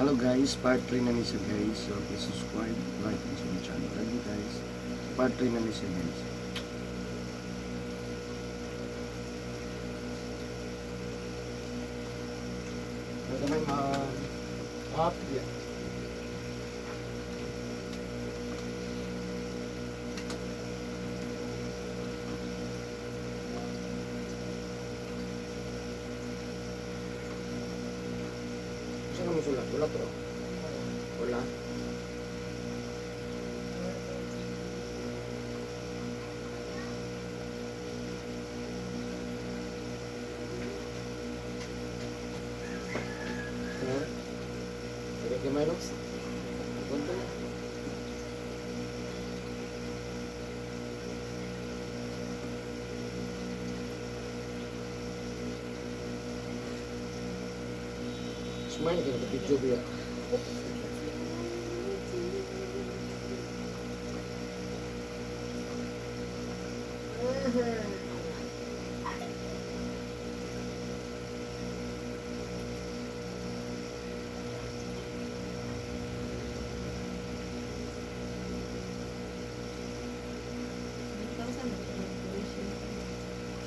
Hello guys, part 3 na ni siya, guys. So please subscribe, like, and share my channel. Love you guys. Part 3 na ni siya, guys. Ito may mga up, yeah. Saan mo sulat? Wala to. Wala. Ha? Sige kamay no? Punta na. Smile ka na video biya.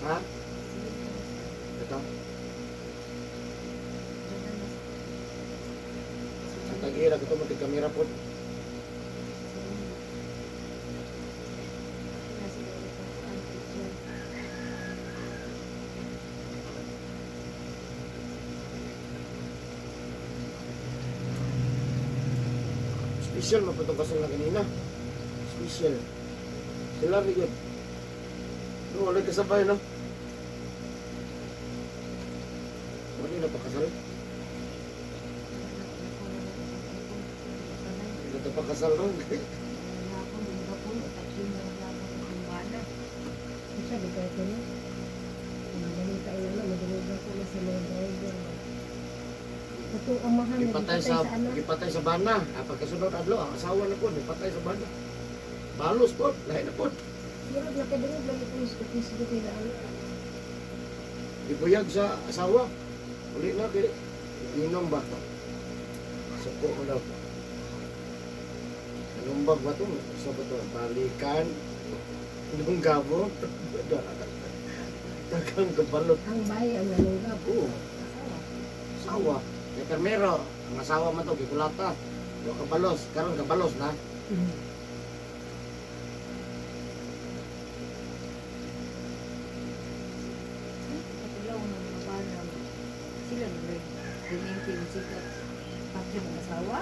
Ha? Ito? Ang tag-ira ko ito, magkamera po. Special maputong kasal na kanina. Special. Sila rin yun. No, wala kasabay, no? Wala na pakasal. Wala na pakasal, no? Siya, di kaya ko na. Balita yun na, madungog ko na sa mga driver. Katong amahan na Gipatay sa anak. Gipatay sa bana. Ah, pagkasunod adlaw ang asawa na po, gipatay sa bana. Balos po, lahi na po. Murag nakadungog lang ito sa Facebook nila ano. Gibuyag sa asawa. Uli na kay inom ba? Suko mo daw. Anumbag ba to? Sa ba to? Balikan. Nung gabo. Dagang kabalot. Ang bahay ang nanunggap. Oo. Asawa. Kay permero, ang asawa man to, gikulata. Wa kabalos, karon kabalos na. Sila nag sikat. Patyo ng asawa.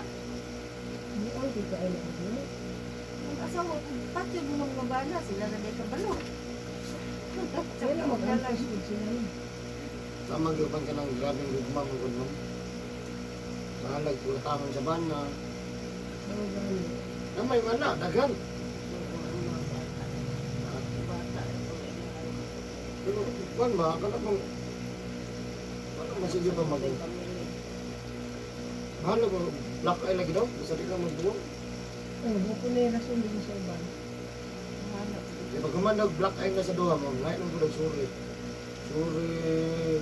Noon, di ka ay naagno. Ang asawa, patyo ng mga bana, sila na may kabalo. Kaya na mag-antos po sila. Tama gyud ka ng grabeng gugma mo gud mo. Bahalag kulatangan sa bana. Ang gani. Na may mana daghan. Pero kwan ba kana bang wala man sige pa mag bahala ba black eye lagi daw basta di ka magbuwag. Oh, buko na yung rason din sa uban. Di ba kuman nag black eye na sa duha mo, ngayon mo nag sorry. Sorry.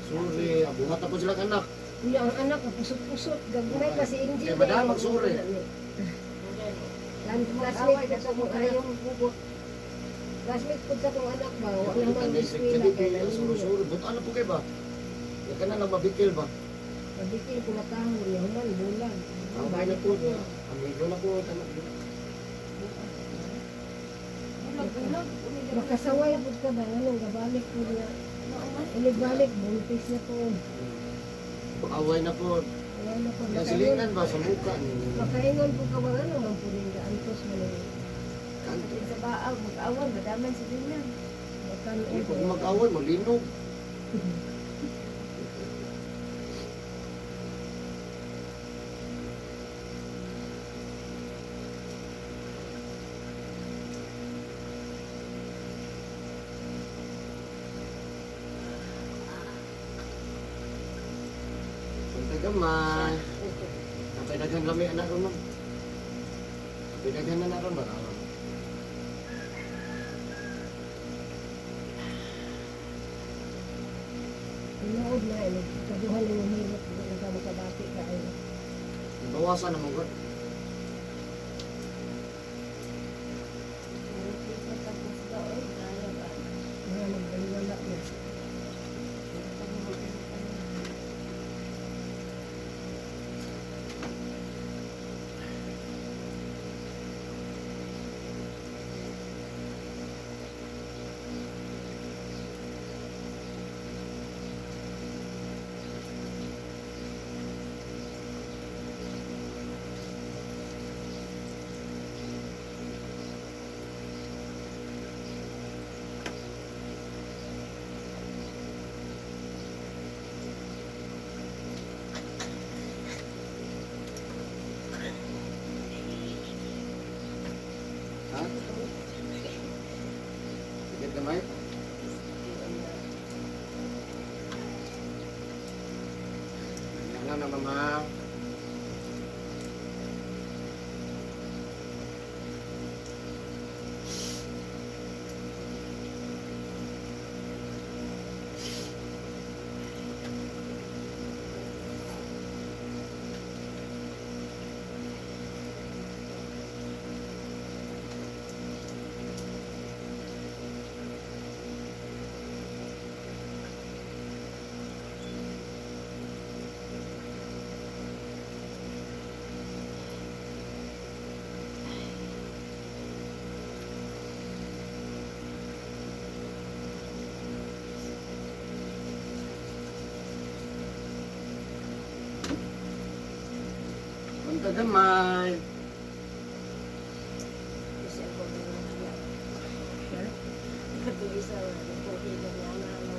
Sorry, abuhat ako sila anak. Kuya, ang anak, pusot-pusot. Gagmay pa si Angel. Kaya madam, magsuri. Classmate ko sa akong anak. Classmate ko sa akong anak ba? Wala naman eskwela. Kaya Sorry, sorry. Buta na po kay ba? Ya ka na lang mabikil ba? mabikil ko matahon. Yahuman, bulag. Okay na po. Amigo na po. Anak ko. Makasaway po ka ba? Anong gabalik po niya? Inigbalik, buntis na po. Away na po. Wala na po. Nasilingan ba sa muka ni Makaingon po ka ba? Ano man po rin gaantos man rin. Kanto. Sa baag, mag-awan, madaman sa dinyan. Makanon Hindi po. pag mag-away, malinog. Punta ka man. Napay daghan lami anak ron, ma'am. Napay daghan na ron ba? Tinuod na, eh, kaduhan ng hirap. Gawasan na mo god. Mga magbaliwala na. Ha? Sige gamay. Yan na mama. Punta gamay. Kasi ako niya. Ha? Ito isa, nagpuhi na niya na ano.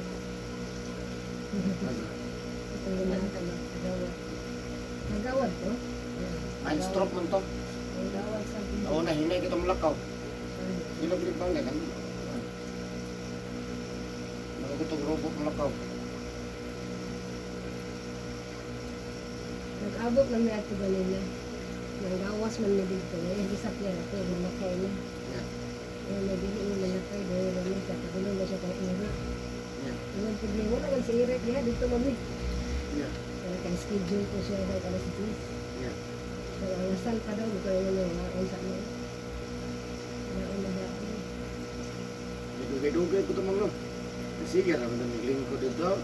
Itong ginata na. Nagawad. Nagawad to? Mind stroke man to. Nagawad sa Oo na hinay kitong lakaw. Ano? Gilog-gilog bang ganun. Nakakutog robot ng lakaw. Nag-abot lang niya ito ganina. Nanggawas man ni dito. Eh, isa niya ito. Mamatay niya. Yeah. Eh, nabili niya mamatay. Dahil naman siya. Pagulong na siya kang ira. Yeah. Ang problema naman si Ira. Diha dito mami. Yeah. Kaya kay schedule ko siya daw alas 10. Yeah. So, ang asal pa daw. Ito yung mga unsa niya. Naon na ba? Dugay-dugay ko tumang no. Sige, raman na naglingkod dito.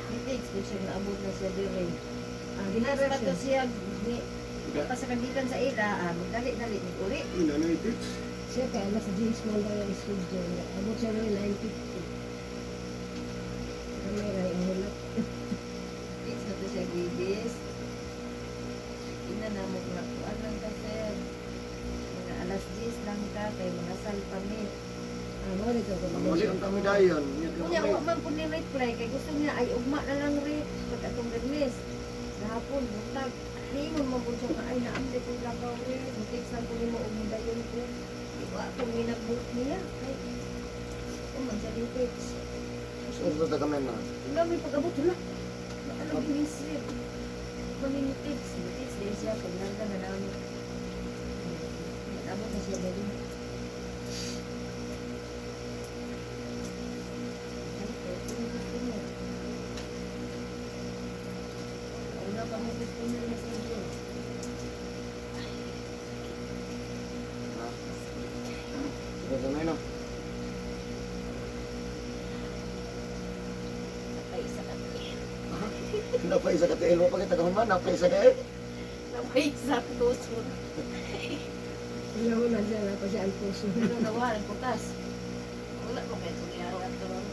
Hindi, siya naabot na siya dire. Ah, diha Dinas ra pa to siya. siya, ni, pa sa kagikan sa ila, ah, magdali-dali, uli. Yun ano ito? Siya kay alas 10 man daw ang schedule niya. Abot siya ngayon 9:50. Kamay ra ang hulap. It's na to siya gibis. Ina na mo na kuan lang ka sir. Mga alas 10 lang ka kay mga sal pa mi. Ah, mo dito ko Muli ang kami dayon. Unya wa man pud ni reply kay gusto niya ay ugma na lang ri pag atong remis. Gahapon buntag ningon man pud siya nga ay naamdi ko lakaw ri. Mutik sa ko nimo og mudayon ko. Di ba ako minagbook niya kay o man siya ni text. Suot na kami na. Wala may pag-abot wala. Ano ginisip? Kami ni text, ni text din siya pag nanda na namin. Nabot na siya ba yun? Ano ko? Ano gusto mo? Una pa mo gusto mo na schedule. Ha? Sige gamay no. Napay isa ka. Napay isa ka tiil mo pa kita man, napay isa ka eh. Napay isa ka tusod. Una-una siya na pa siya ang puso. Pero nawala ang putas. Wala mo kayo itong iangat doon.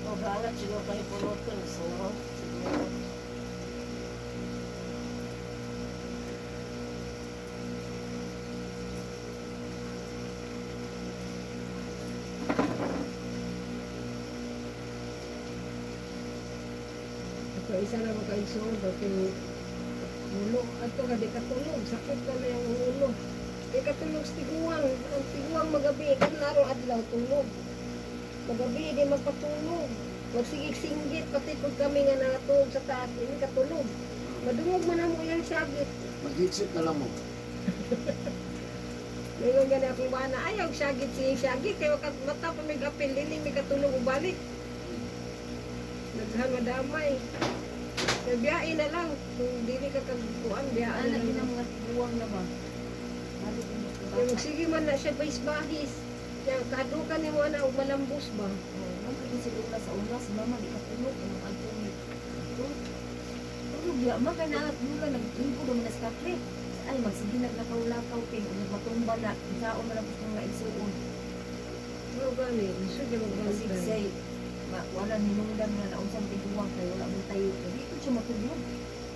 O gaangat siguro kayo pulutan. So, siguro. Ako isa na mo kaigsoon daw kay ulo ato ka di katulog sakit na na yung ulo. Di katulog sa tiguang, ang tiguang magabi kan narong adlaw tulog. Magabi di magpatulog. Magsigig singgit pati pag kami nga natulog sa taas di mi katulog. Madungog man amo iyang sagit. Mag-headset na lang mo. Ngayon gani akong bana ayaw sagit siya sagit kay wakat mata pa may apil dili mi katulog og balik. Naghan madamay. Kaya biyahe na lang. Kung dili ka kagkuan, biyahe Ana na gina lang. mga tiguang na ba? Balik mo sa Kaya bata. magsige man na siya bahis-bahis. Kaya kadukan ni mo na og malambos ba. Oh, nang kay si Lola sa una, si mama di katulog ang adto ni. Tulog ya ma kay naa Lola nag-igo man na sa katre. Ay magsige naglakaw-lakaw kay ug matumba na saon man ang gusto nga igsuon. Mao gani, lisod yung Kasi magbantay. say ma wala ninungdan nga naunsang tiguang kay wala man tayo. Kay di ko siya matulog.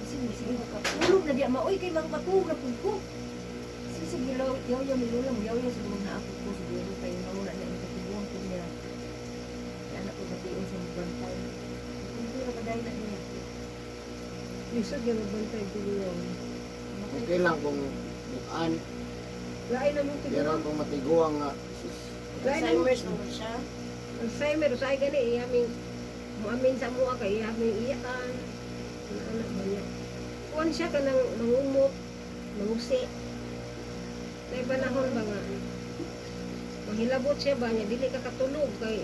Kasi mo sige ka tulog na diya maoy kay makatulog na pud ko. Kasi sige yaw yaw mi lola mo yaw yaw siguro na ako ko siguro kay mawala na ang katiguang ko niya. Kaya anak ko bation sa magbantay. Kung ra ba dahil na niya. Lisod yung magbantay tiguang. Okay lang kung bukaan. Lain na mong Pero tiguang. kung matiguang nga, sus, Lain na mong Alzheimer's naman siya. Alzheimer, usay gani ihaming muamin sa mua kay ihaming iyakan. Ana anak ba niya? Kuan siya kanang mangumot, mangusi. May panahon ba nga? Manghilabot siya ba niya dili ka katulog kay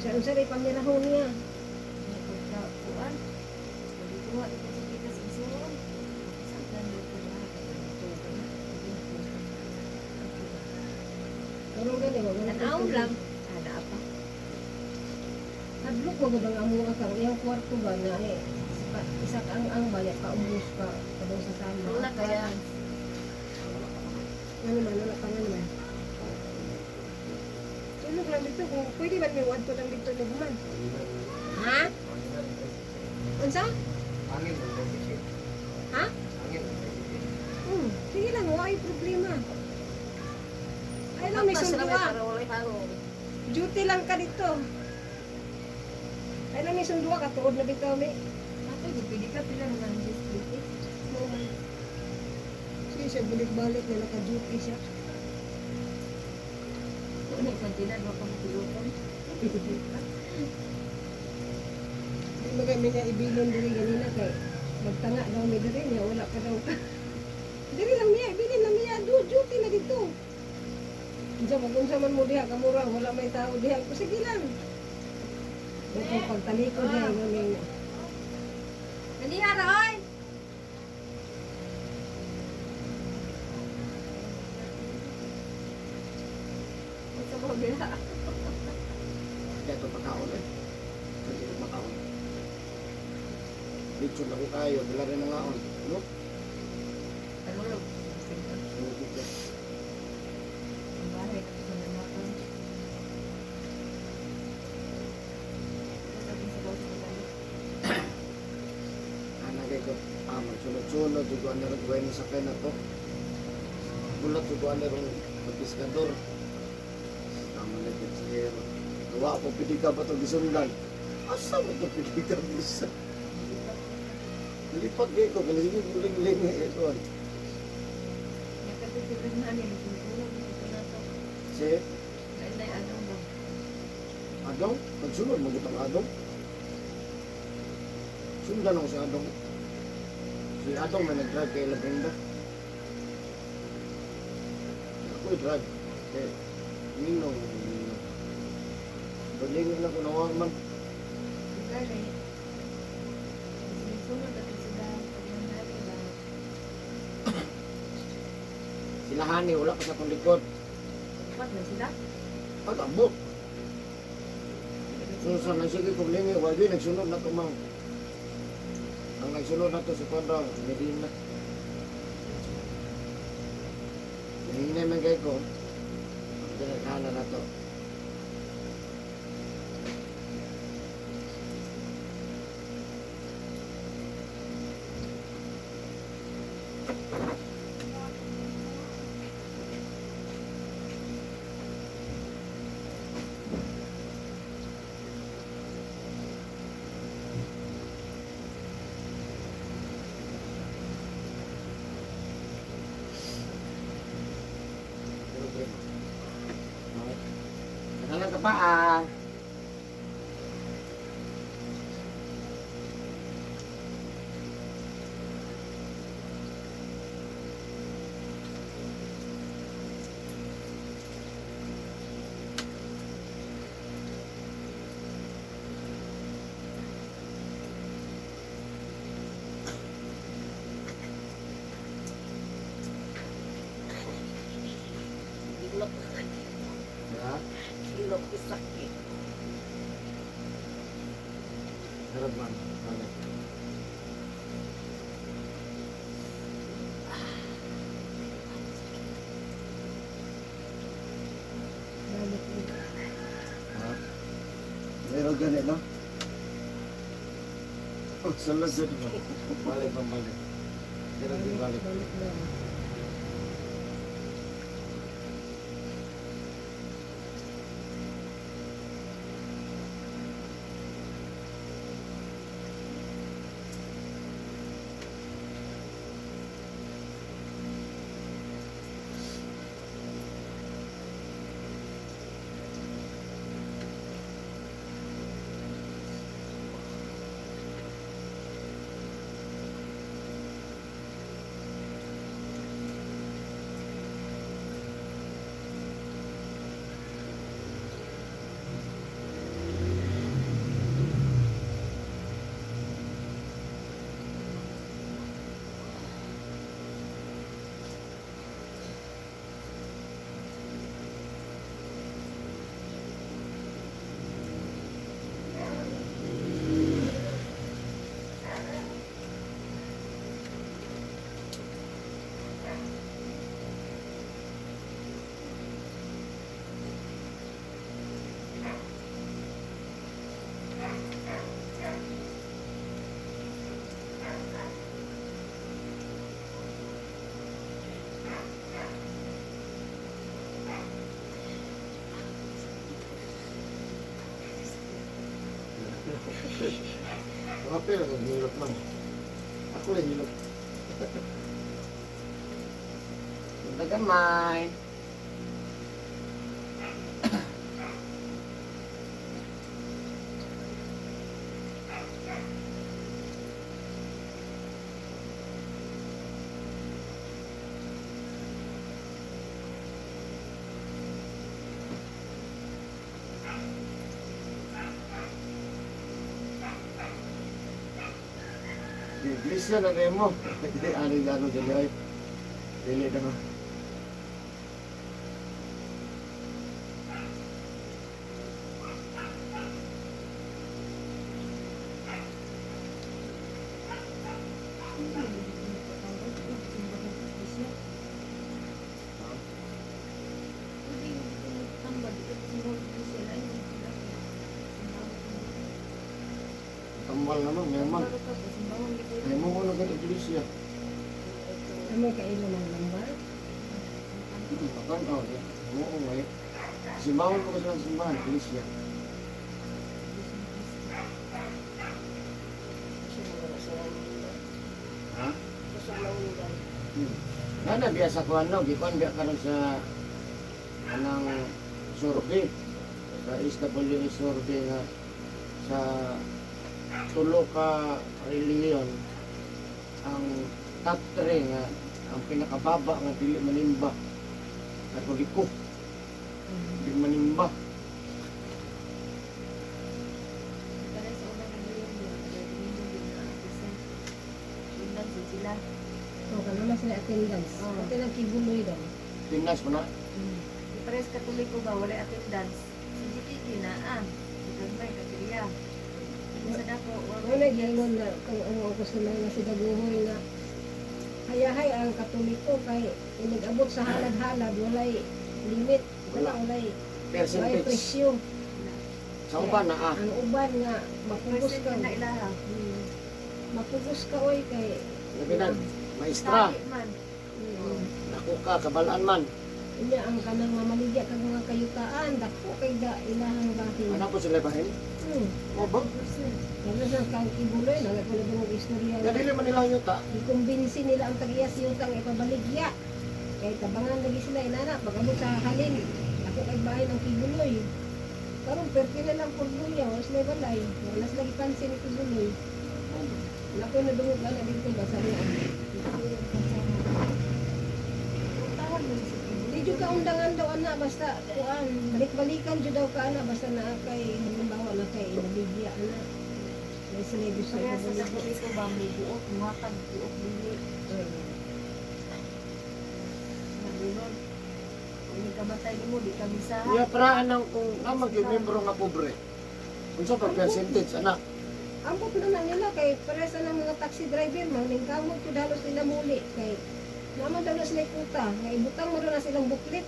sa unsa ray pamirahon niya. Pagka kuan. Pagkuha ito sa kita sa igsuon. Saan ka na ko na? Karon gani wa man Tanaw lang. Ana pa. Hadlok mo gud ang amuha karon iyang kwarto ba na eh isa ka ang ba ya paubos pa kabaw sa sala. Wala kaya. Ano man wala pa nga naman. Tulog lang dito kung pwede man may wadto lang dito ni human. Ha? Unsa? Angin, Ha? Angin. Sige lang, wala problema. Ay lang, may Magpas sundo na ah. para walay hangin. Duty lang ka dito. Ay lang, may sundo ka. Tuod na bitaw, may. Ako, pwede ka pila naman ang display. Sige siya, balik-balik na naka-duty siya. Ano yung kantinan, wala ka mapilutan. Di ba kami niya ibilon diri ganina kay magtanga daw mi diri niya, wala pa daw ka. Diri lang niya, ibilin lang niya, do duty na dito. Unsa mag-unsa man mo diha kamura, wala may tao diha. Ko sige lang. Kung pagtalikod na ingon niya. Dali ha, Roy! Sa mga Kaya ito pagkaon eh. Kasi ito pagkaon. Lechon ako kayo, dala rin ang ngaon. No? Tanulog. Sugod ka. Ang bahay, tapos na naman. Ana kay ko, magsunod-sunod, juguan na rin, buhay na sakay na to. Bulat, juguan na rin, magpiskador. Tama na yun sa hero. Tuwa ko, pwede ka ba ito gisundan? Asa mo ito pwede ka bisa? Lipat kayo ko, kaya sige, guling-ling eh, ito. Si Adong, pagsunod, magutang Adong. Sundan ako si Adong. Si Adong may nag-drive kay La Brenda. Ako i-drive. Kay Ninong, Ninong. Paglingon lang ko na man. Sila Hani, wala pa sa akong likod. Pag-abot. So sa nagsige kong lingi, wagi nagsunod na tumang. Ang nagsunod na to si Conrad, Medina. Hinay man kay ko. Ang pinagkana na to. Pero primo. Okay. Nakalang ka pa ah. Sakit. Harap man. Balik. Balik ulit. Ha? Meron ganit, no? Oh, sulod jud mo. Balik man, balik. Meron din Balik, balik. balik daw. Mga pera kag hilot man. Ako lang hilot. Punta gamay. Iglesia na nemo. Dili ani ano dili ay. Dili na ba? Tambal naman, meron. Ay mo ko na kay iglesia. Ano kailo ng lambar? Makan oh, ya. Mo ko ngay. Simbahan ko sa simbahan, iglesia. Busog na sila nila. Ha? Busog na nila. Nana biya sa kuan no, gikuan biya karon sa anang survey sa SWA survey nga sa tulo ka relihiyon ang top 3 nga ang pinakababa nga dili manimba, Katoliko dili manimba. Sila. So, kano na sila attendance. Oo. Pati lang kibuloy daw. Pinas mo na. Pares Katoliko ba wala attendance. Si GKK na ah. Si Gagmay Katiria. Sa dako Wala nag-ingon na kung ang mga customer na si Daguhoy na hayahay ang Katoliko kay inigabot sa halad-halad walay limit, wala walay walay Percentage presyo. sa uban na ah. Ang uban nga mapugos ka. na ilaha. Mapugos ka oy kay Labi na maestra Tali man. Dako ka kabalaan man. Unya ang kanang mamaligya kag mga kayutaan dako kay da ilahang bahin. Ano po sila bahin? O ba? Lalo sa kang kibuloy naga ko na dungog istorya. Ya dili man nila yuta. Ikumbinsi nila ang tag-iya sa yutang ipabaligya. Kay tabangan lagi sila inana pag-abot sa halin. Ako kay bahay ng kibuloy. Karon perti na lang pagbuya, wala sila balay. Wala sila gipansin ni kibuloy. Nako na dungog ana dito basa niya. Puntahan mo si Kibuloy. Di jud ka undangan daw ana basta kuan balik-balikan jud daw ka ana basta naa kay halimbawa na kay inaligya ana. May sila gusto Kaya sa ipabaligya. Katoliko ba may buot, muhatag, buot, dili. Nagulon. ikamatay nimo di ka misahan. Iya paraan ang kung naman yung membro nga pobre. Unsa pa percentage anak? Ambot na na nila kay paresa ng mga taxi driver man ningkamot jud halos nila muli kay naman daw na sila kuta nga ibutang mo na silang buklit.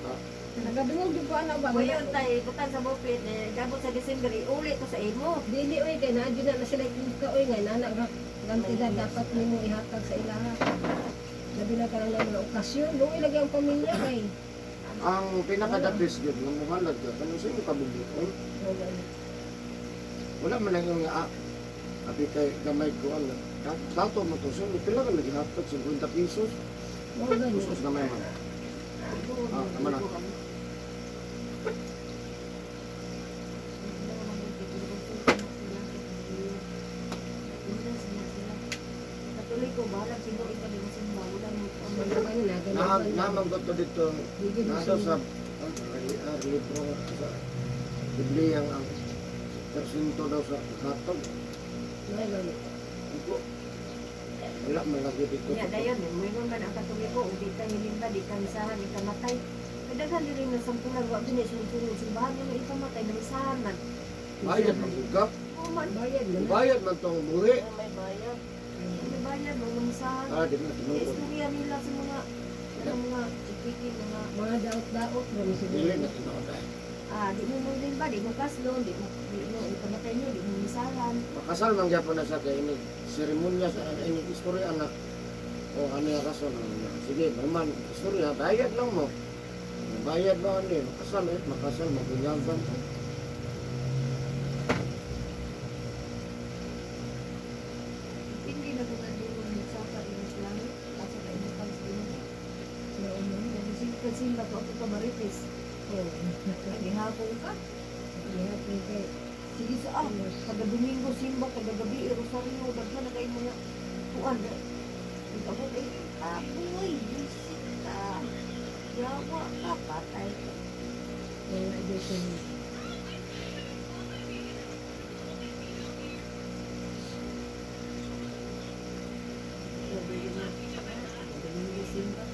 Ah. Nagadungog jud ko ana ba? Ngayon tayo, ibutan sa buklit, eh, gabot sa December, iuli to sa imo. Dili oy kay naa jud na na sila kuta oy nga nana ra gantidad dapat nimo ihatag sa ilaha. Labi na ka lang ng mga okasyon, luoy lagi ang pamilya kay. Ang pinaka the best gyud nga muhalad ka kanang sa imong kabubuton. Wala man lang yung abi kay gamay ko ang dato mo to so pila ka naghihatag 50 pesos. Mao gani. Kuskus gamay man. Ah, tama na. Katuloy ko, bahalag siguro ikaw mo simba, wala mo. Wala man na Na ganun. namang to dito Di jud nasa sa ang libro sa Biblia ang persinto daw sa hatag. Mao gani. Iko. Wala man lagi dito. Ya, dayon, muingon man ang Katoliko, ug di ka hilimba, di ka misahan, di ka matay. Kadaghan diri na sampulan, wa gyud sunod-sunod simbahan nga ikamatay, namisahan man. Bayad man gud ka. Oo man, Bayad man. Bayad man tong buhi. May bayad. may bayad, mga misahan. Ah, di na Kaya tinuod. istorya nila sa mga ano, mga chikiki, mga Mga daot-daot ra mo siguro. Dili na tinuod ay. ah, di mo mo ba, di mo kaslon, di mo ikamatay nyo, di mo misahan. Makasal man gyapon na sa kay ini seremonya sa ini istorya anak. O ano yung rason na sige, naman istorya bayad lang mo. Bayad mo ano eh, makasal eh, makasal mabunyagan. Hindi na kung nandun mo sa inyo sa langit, asa ka inyo pang sa inyo. Mao man. Kasi simba to ako ka marites. Oh. Nagihapon ka. Gihapon kay Sige sa ah, kada Domingo simba, kada gabi Rosario, daghan na kay mga tuan. Ikabot ay kapoy, bisik ka. Yawa ka, patay ka. mga jud. Sabi yun na. Domingo simba.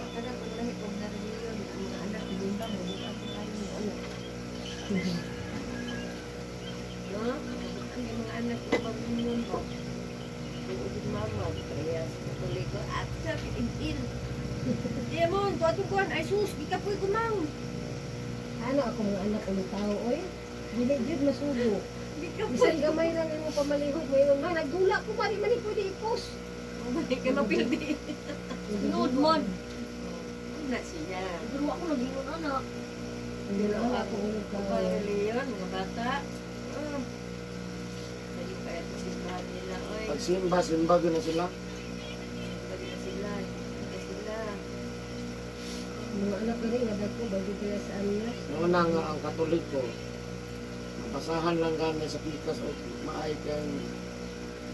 Kada kung lahi kong nariliyon, ang mga anak, hindi ba, mabutan ko tayo ng anak. No? Ang mga anak ko pag-union ko. Tuod mama. Kaya sa Katoliko. At sa il. Demon, tuwa kuan ay sus, gikapoy ko mang. Ano ako mga anak ko tao oy. Dili jud masugo. Gikapoy. Bisan gamay lang imong pamalihog mayon man nagdula ko ba di man ni pwede ipos. Balik ka mapildi. Nood man. Na siya. Pero ako nag-ingon anak. Hindi na ako ulog ka. Kapag reliyon, mga bata. Ah. Dali kaya ito simbahan nila. Oy, Pag simba, simba gyud na sila. simba nila sila. Simba sila. Mga anak ko rin nga dagko bago kaya sa anya. Una nga ang Katoliko, mabasahan lang gani sa pikas o maay kang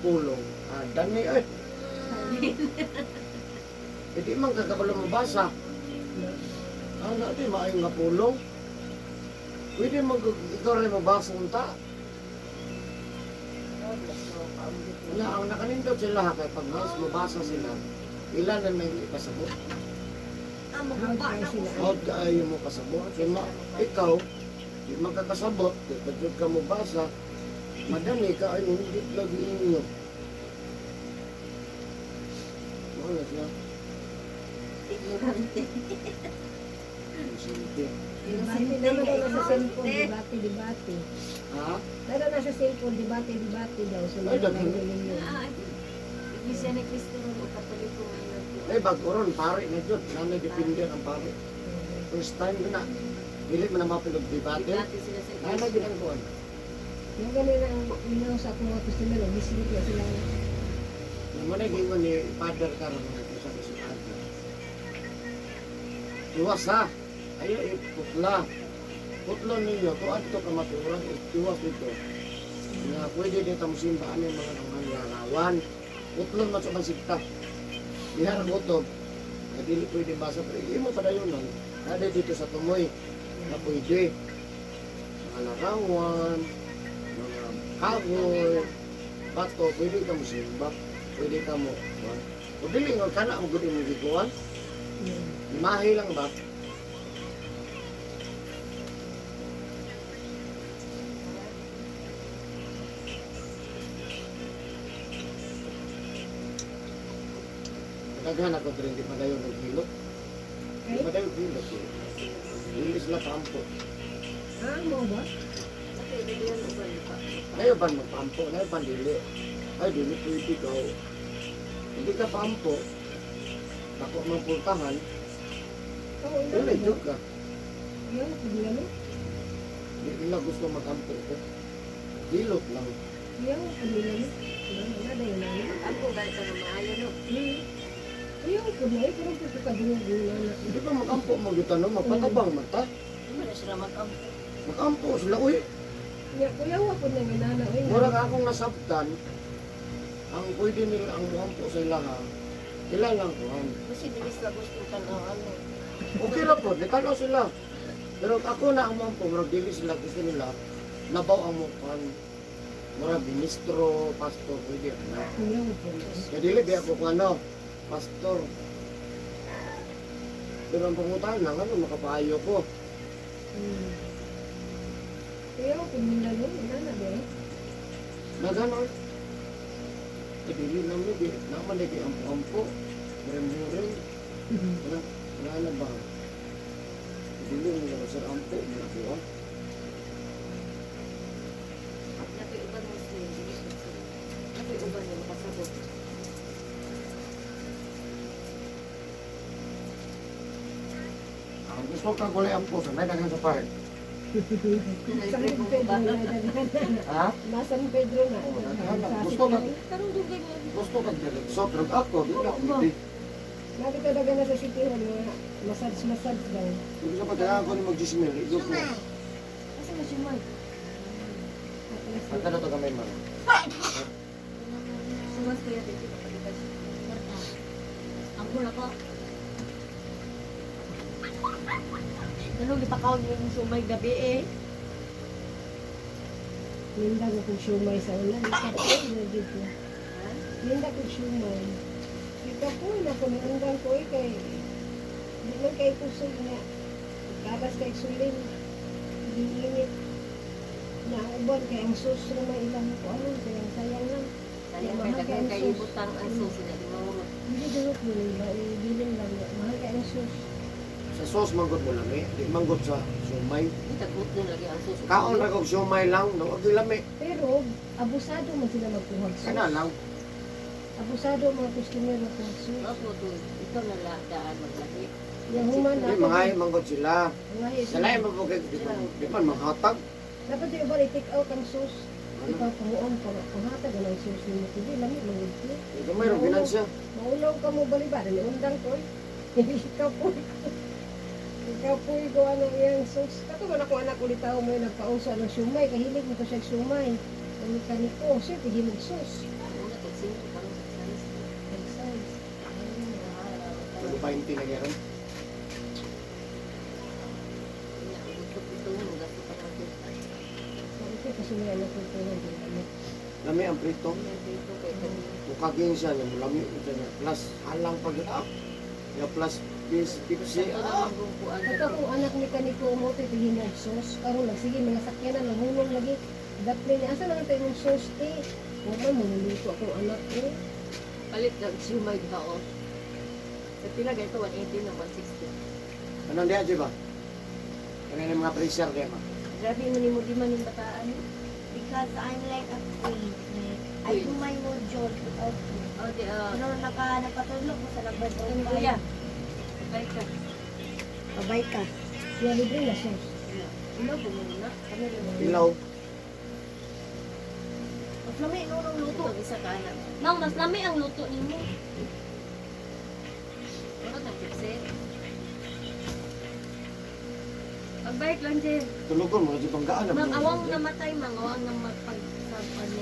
pulong. Ah, dani eh. Hindi man kakabalo mabasa. Ano, di maay nga pulong. Pwede mo, ikaw rin mabasa unta. Oh, mas mo kaambit mo. Wala, ang nakanindot sila ha, kay pag mas mabasa sila, ilan na nang ipasabot. Ah, maguba na ko. Hod kaayo mo kasabot. Kaya ma, ikaw, di magkakasabot, di pa jud ka mobasa, madali ka ay hindi lagi inyo. Mao na siya. Ignorante. Insulti. Debate naman daw nasa cellphone, debate, debate. Ha? Pero nasa cellphone, debate, debate daw sa Ay, mga daghan. reliyon. Ah, Iglesia ni Cristo ron o Katoliko nga nagtuo. Eh, bago ron, pare na jud. Nanay depende ang pare. First time ko na. Dili man na mapilog debate. Debate sila sa Nanay iglesia. gid ang kuan. Yung ganun ang minaw sa akong mga customer, bislit na sila. Naman ay gingon ni Father karon nga sabi si Father. Iwas ha. Ayo iputla. Putlo ninyo tuad to kamaturan iwas dito. Nga pwede dito mo simbaan yung mga mga larawan. Putlo man sa mansigta. Diha ra utob. Nga dili pwede basa pero imo padayon lang. Nade dito sa Tumoy na pwede. Mga larawan, mga kahoy, bato, pwede ka mo simba, pwede ka mo. O dili nga kana mo gud imong gikuan. Imahe lang ba? Daghan ako diri, di pa dayon naghilot. Di pa dayon hilot. Dili sila paampo. Ah, mo ba? Okay, dili yan uban pa. Layo ban magpaampo, layo ban dili. Ay dili pwede ka. Hindi ka paampo. Dako mang pultahan, Oo, dili jud ka. Yan, pagla no? Di nila gusto magampo ko. Hilot lang. Yan, pagla no? Yan, wala na yun na. Ako gaya ka nga maayo no. Ayaw ko na eh, pero ito ka dungog na na. Di ba magampo mo gyud no, magpatabang man ta. Di man na sila mag-ampo. Magampo sila uy. Nya, kuya, wa po na nga nana. Uy, Mura ka akong nasabtan, ang pwede nila ang muampo sa ilaha, sila lang kuhan. Kasi dili sila gusto tanaw ano. Okay ra po, nikalo sila. Pero ako na ang muampo, murag dili sila gusto nila, labaw ang mukuhan. Murag ministro, pastor, pwede na. Kuya, wa po na. Kaya dili, di ako kung ano, pastor. Pero ang pangutan lang, ano, makapaayo ko. Kuya, wa po nila no? Nana ba eh? Nagano, eh, dili namin, di, naman di kay ampo-ampo, muring-muring. Wala, wala na ba? Dili mo na sir ampo, wala ko ah. Nakoy uban Muslim, dili ko sila. Nakoy uban nga makasabot. Ang gusto ka gulay ampo sa may daghan sa park. San Pedro na daghan. Ha? Ma San Pedro na. Oo, daghan na. Gusto ka Tarong dugay mo. gusto ka diretso pero ako di na pwede. Nakita dagan na sa City Hall, mga massage-massage daw. Gusto pa kaya ako ni mag-gismil, igo ko. Asa na siya man? Pagkano to gamay man. Sumas ko yan, dito kapalitan siya. Ang mura ko. Ganun, gipakaon yung sumay gabi eh. Ninda ko kung siumay sa una. Ikapoy na dito. Ninda ko siumay. Ikapoy na ko niundang ko eh kay di man kay kusog niya. Gagas kay sulin. Di init. Na ang uban kay ang sus na may ilang ko ano kay ang sayang lang. Sayang kay daghan kay ibutang ang susi na di mahurot. Hindi durot mo nila. Ibilin lang niya. Mahal kay ang sus. Sa sauce manggod mo lami, di manggod sa sumay. Di tagut nun lagi ang susi. Kaon ra kog sumay lang, no og lami. Pero abusado man sila magkuhag sus. Kana lang. Abusado mga customer magkuhag sus. Opo to, ikaw na la daan maglahi. Yang human Di mga manggod sila. Mga Sa lain man po kay di man manghatag. Dapat yung iba i-take out ang sauce. Ano? Ikaw pamuon, panghatag ang sauce nimo. Hindi, lami, mangod ko. Ito mayroong ginansya. Maulaw ka mo baliba, dali undang ko. Ikaw po. Ikaw po ikaw ano iyang sauce. Kato man ako anak ulit tao mo yung nagpauso ng siumay. Kahilig mo to siya siumay. Ang mekaniko, siya tigimog sauce. Una tag singko karon sa size. Nag-size. Ano pa yung tinagyaran? Nya ang gusto ito mo gasto pa ng kita. Sabi ko kasi may anak ko ito hindi lami. Lami ang prito. Dito kay kani. Mukaging siya niya, lami ito niya. Plus, halang pag ah. Ya plus, this, pipsi, ah. Kato akong anak ni kaniko mo ito tigimog sauce. Karon lang sige mga sakyanan nahulog lagi. Daplin niya asa naman tayo mong sauce te. Wala mo nuluto akong anak ko. Palit lang siumay gao. Sa pila ganito 180 na 160. Anong diya, di ba? Ano yung mga pressure diya ba? Grabe mo ni mo di man yung bataan. Because I'm like a queen. Like, I do my own job without you. Oh, di ah. Pero napatulog ko sa labas. Ano kuya? Bye ka. Babay ka. Siya libre na sauce. Ilaw po muna. Kami rin. Ilaw. Mas lami no nang luto. Luto isa ka na. Mang, mas lami ang luto nimo. Ano nang tipse? Pagbike lang, Jen. Tulugon, mga di banggaan. Mang, awang namatay, mang, awang na magpag sa ano.